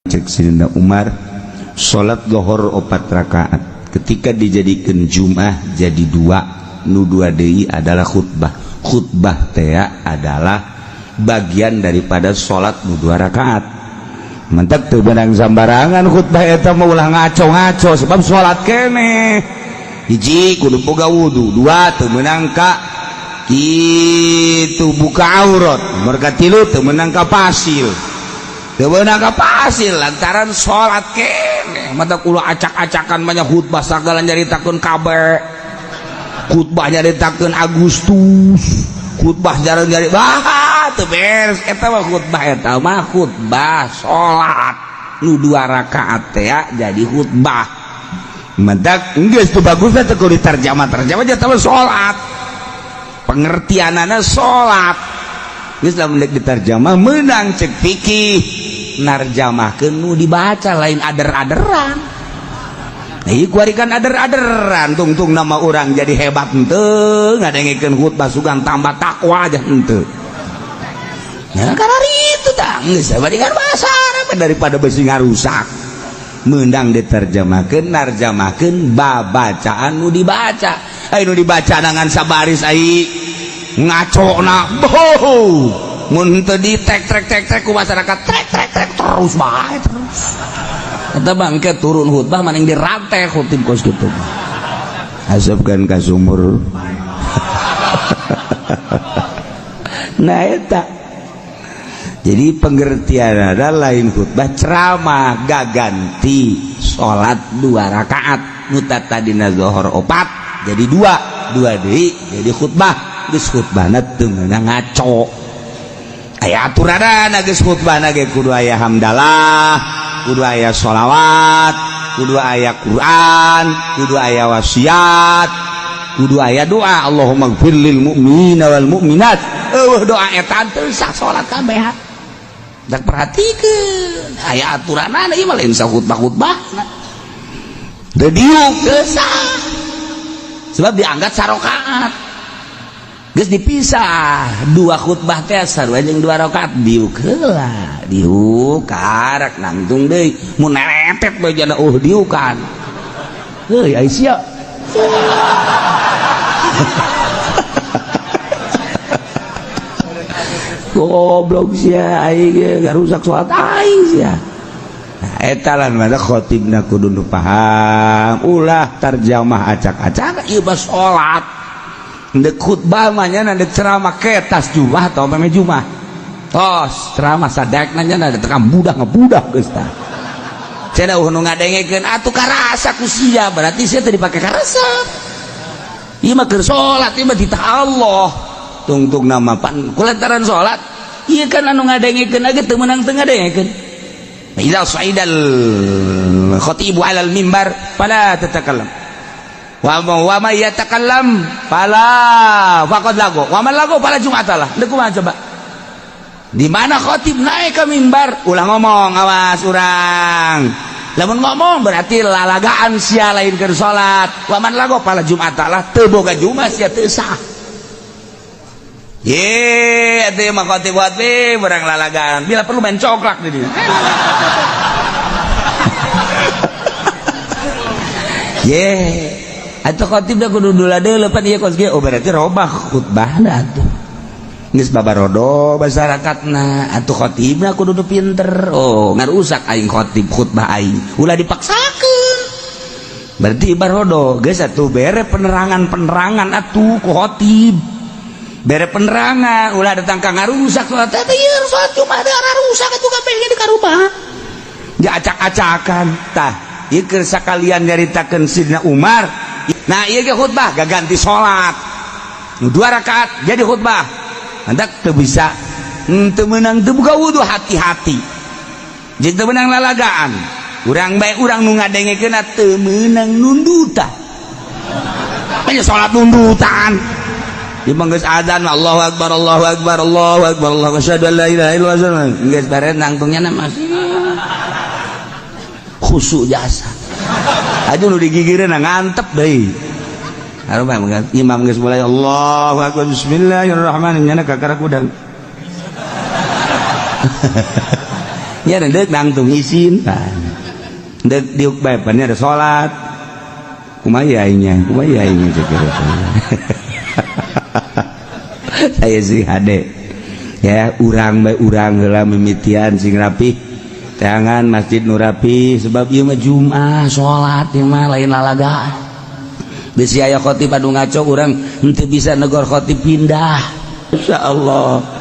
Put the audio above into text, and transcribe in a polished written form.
Cek Sidina Umar, salat lohor 4 rakaat ketika dijadikan Jum'ah jadi 2, nu 2 deui adalah khutbah. Khutbah teh adalah bagian daripada salat nu 2 rakaat. Mantap teu beunang sambarangan khutbah eta mah, ulah ngaco-ngaco sebab salat keneh. Hiji, kudu boga wudu. Dua, teu meunang ka kitu buka aurat. Merga tilu, teu meunang ka pasil. Teu meunang ka pasil lantaran salat keneh. Mata kulo acak-acakan banyak khutbah sagala nyaritakeun kabeh. Khutbah nyaritakeun Agustus, khutbah jarang nyari bah teu beres eta mah. Khutbah eta mah khutbah salat nu 2 rakaat teh jadi khutbah. Mentak geus teu bagus teh kudu diterjemah terjemah jadi mah salat. Pengertianana salat. Geus lamun deuk diterjemah meunang cek fikih narjamahkeun nu dibaca, lain ader-aderan. Ieu kuari kan ader-aderan, tungtung nama orang jadi hebat henteu ngadengekeun khutbah sugan tambah takwa aja henteu. Ya karena itu tah geus bandingan bahasa Arab daripada besi ngarusak. Meunang diterjemahkeun narjamahkeun babacaan nu dibaca. Ai nu dibaca dengan sabaris ai ngacona boh. Mun teu di tek trek tek trek ku masyarakat trek trek trek terus bae terus. Eta bangke turun khutbah maning dirantai khutib kos kitu. Asupkeun ka sumur. Nah eta. Jadi pengertian ada lain khutbah ceramah gaganti salat 2 rakaat. Nu tadina zuhur 4 jadi 2, 2 deui jadi khutbah. Geus khutbahna teu meunang ngaco. Aya aturanana geus khutbahna ge kudu aya hamdalah, kudu aya sholawat, kudu aya Quran, kudu aya wasiat, kudu aya doa Allahumma gfir lil mu'minina wal mu'minat. Eueuh doa eta teu sah salat kabeh. Dak perhatikeun aya aturanana ieu mah lain khutbah-khutbah. Teu diuk teu sah. Sebab dianggap sarokaat. Geus dipisah 2 khutbah teh sarua jeung 2 rakaat diuk heula. Diuk karak nangtung deui mun neretet bae jana diukan. Heuy ai sia. Goblok sia aing ge ngarusak salat aing sia. Nah, eta lah mana khotibna kudu nu paham ulah tarjamah acak-acak ieu mah salat. Ndek khutbah mah nya ndek ceramah ketas jumah atau meme jumah. Tos ceramah sadekna nya tekan budak ngebudak geus tah. Cenah nu ngadengekeun atuh karasa ku sia berarti sia teu dipake karasa. Ieu mah keur salat ieu mah titah Allah. Tungtung nama pan kulantaran salat ieu kan anu ngadengekeun ge teu meunang teu ngadengekeun. Idza sa'idal khatibu 'alal mimbar fala tatakallam. Wa ma yatakallam fala faqad lago. Wa man lago fala jum'atalah. Deuk kumaha coba? Di mana khatib naik ke mimbar ulah ngomong awas urang. Lamun ngomong berarti lalagaan sia lain keur salat. Wa man lago fala jum'atalah teu boga jumat sia teu sah. Ye, atuh mah khatib khatib urang lalagaan. Bila perlu main coklak di dieu. Ye, atuh khatib da kudu dula deui pan ieu kos kieu. Oh berarti robah khutbahna atuh. Geus babarodo masyarakatna, atuh khatibna kudu nu pinter. Oh, ngarusak aing khatib khutbah aing. Ulah dipaksakeun. Berarti barodo geus atuh bere penerangan-penerangan atuh ku khatib. Bere penerangan ulah datang ka ngarusak salat teh ieu salat Jumat rusak atuh kabeh ge dikarubah. Ja acak-acakan tah. Ieu keur sakalian nyaritakeun Sidina Umar. Nah ieu ge khutbah gaganti salat. Nu 2 rakaat jadi khutbah. Hendak teu bisa teu meunang teu buka wudu hati-hati. Jeung teu meunang lalagaan. Urang bae urang nu ngadengekeun teu meunang nundutan. Banyak salat nundutan. Di geus azan Allahu akbar Allahu akbar Allahu akbar Allahu asyhadu an la ilaha illallah. Geus beres nangtungnya masih khusyuk jasa. Aduh nu digigireun ngantep deui. Harum imam geus mulai Allahu akbar bismillahirrahmanirrahim nyana kakara kudang. Nya deuk nangtung isin. Deuk diuk bae pan ada salat. Kumaha aingnya? Kumaha aingnya cek. Saya sih hade. Ya, urang bae, urang heula mimitian sing rapi. Jangan masjid nu rapi, sebab ieu mah Jumat, salat ieu mah lain lalagaan. Bisi aya khotib anu ngaco, urang henteu bisa negor khotib pindah. Insyaallah.